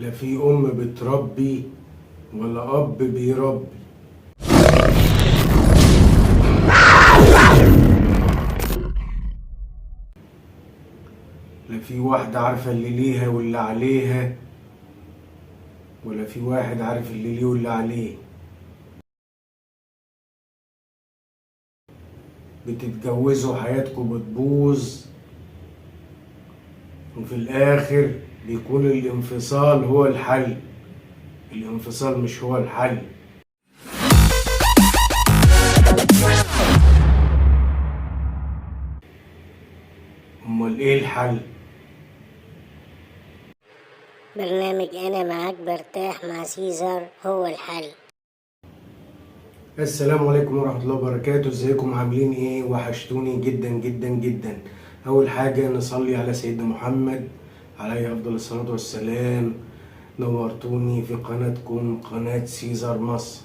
لا في أم بتربي ولا أب بيربي. لا في واحدة عارفة اللي ليها واللي عليها، ولا في واحد عارف اللي ليه واللي عليه. بتتجوزوا حياتكم بتبوظ، وفي الآخر بيكون الانفصال هو الحل. الانفصال مش هو الحل. امال ايه الحل؟ برنامج أنا معاك برتاح مع سيزر هو الحل. السلام عليكم ورحمة الله وبركاته. ازيكم عاملين ايه؟ وحشتوني جدا جدا جدا. اول حاجة نصلي على سيدنا محمد عليه افضل الصلاة والسلام. نورتوني في قناتكم قناة سيزر مصر.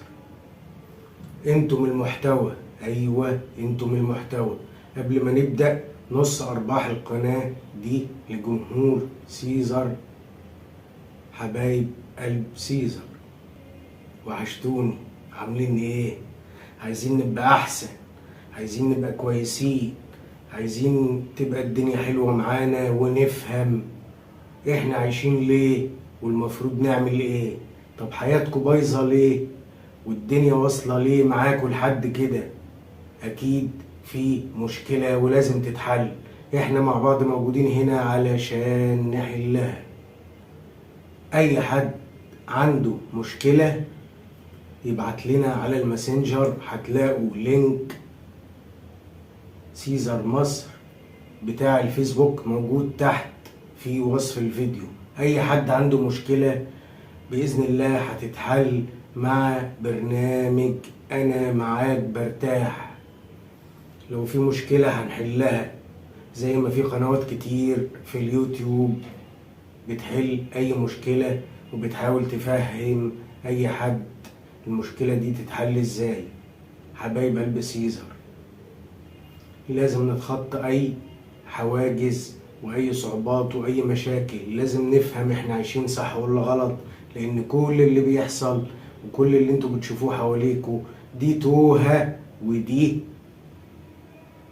انتم المحتوى، ايوه انتم المحتوى. قبل ما نبدأ، نص ارباح القناة دي لجمهور سيزر، حبايب قلب سيزر. وحشتوني، عاملين ايه؟ عايزين نبقى احسن، عايزين نبقى كويسين، عايزين تبقى الدنيا حلوة معانا ونفهم احنا عايشين ليه والمفروض نعمل ايه. طب حياتكم بايظة ليه والدنيا واصلة ليه معاكم لحد كده؟ اكيد في مشكلة ولازم تتحل. احنا مع بعض موجودين هنا علشان نحلها. اي حد عنده مشكلة يبعت لنا على الماسنجر، هتلاقوا link سيزر مصر بتاع الفيسبوك موجود تحت في وصف الفيديو. اي حد عنده مشكلة بإذن الله هتتحل مع برنامج انا معاك برتاح. لو في مشكلة هنحلها، زي ما في قنوات كتير في اليوتيوب بتحل اي مشكلة وبتحاول تفهم اي حد المشكلة دي تتحل ازاي. حبايب قلب سيزر، لازم نتخطى اي حواجز واي صعوبات واي مشاكل. لازم نفهم احنا عايشين صح ولا غلط، لان كل اللي بيحصل وكل اللي انتوا بتشوفوه حواليكوا دي توهة ودي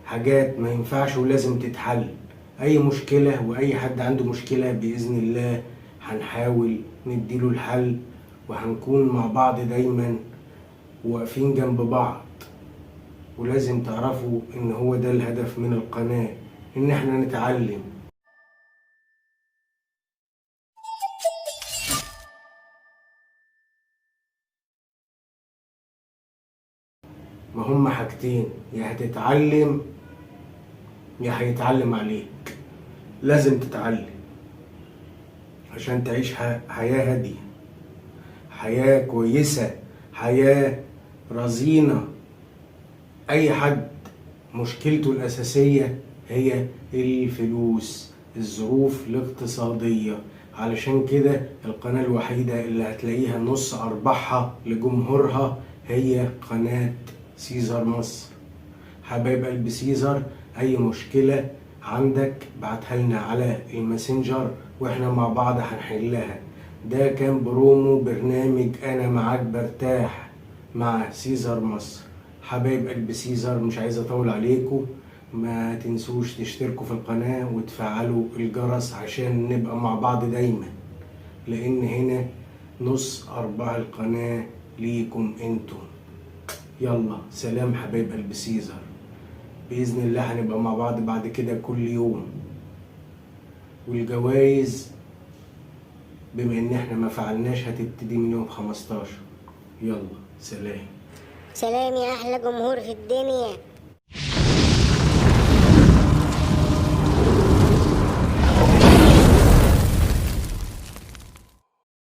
حاجات ما ينفعش ولازم تتحل. اي مشكلة واي حد عنده مشكلة بإذن الله هنحاول نديله الحل، وهنكون مع بعض دايما وواقفين جنب بعض. ولازم تعرفوا ان هو ده الهدف من القناة، ان احنا نتعلم. ما هم حاجتين، يا هتتعلم يا هيتعلم عليك. لازم تتعلم عشان تعيش حياة هادية، حياة كويسة، حياة رزينة. أي حد مشكلته الأساسية هي الفلوس، الظروف الاقتصادية. علشان كده القناة الوحيدة اللي هتلاقيها نص أرباحها لجمهورها هي قناة سيزر مصر. حبايب قلب سيزر، أي مشكلة عندك بعتها لنا على الماسنجر واحنا مع بعض هنحلها. ده كان برومو برنامج أنا معاك برتاح مع سيزر مصر. حبايب قلب سيزر، مش عايز أطول عليكم، ما تنسوش تشتركوا في القناة وتفعلوا الجرس عشان نبقى مع بعض دايما، لأن هنا نص أرباح القناة ليكم انتم. يلا سلام حبايب قلب سيزر، بإذن الله هنبقى مع بعض بعد كده كل يوم. والجوائز بما ان احنا ما فعلناش هتبتدي من يوم 15. يلا سلام. سلام يا أحلى جمهور في الدنيا.